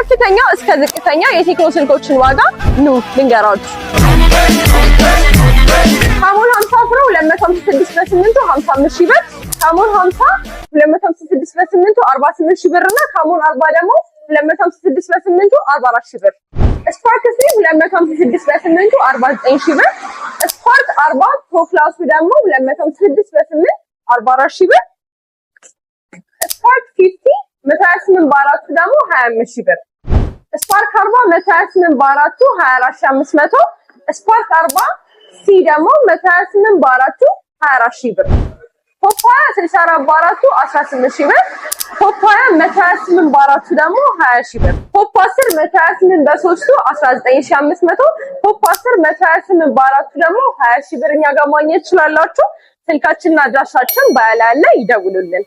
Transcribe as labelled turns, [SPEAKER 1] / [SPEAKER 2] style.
[SPEAKER 1] ከከፍተኛው እስከ ዝቅተኛው የቴክኖ ስልኮችን ዋጋ ኑ ልንገራችሁ። ካሞን 50 Pro 256 በ8 55 ሺህ ብር፣ ካሞን 50 256 በ8 48 ሺህ ብር እና ካሞን 40 ደግሞ 256 በ8 44 ሺህ ብር። Spark 3 256 በ8 49 ሺህ ብር። Spark 40 Pro Plus ኡ ደግሞ 256 በ8 44 ሺህ ብር። Spark 50 128 በአራቱ ደግሞ 25 ሺህ ብር። Spark 40 128 በአራቱ 24,500። Spark 40 C ደግሞ 128 በአራቱ 24 ሺህ ብር። Pop 20 64 በአራቱ 18 ሺህ ብር። Pop 20 128 በአራቱ ደግሞ 20 ሺህ ብር። Pop 10 128 በሶስቱ 19,500። Pop 10 128 በአራቱ ደግሞ 20 ሺህ ብር እኛ ጋር ማግኘት ትችላላችሁ። ስልካችንና አድራሻችን bio ላይ አለ፣ ይደውሉልን።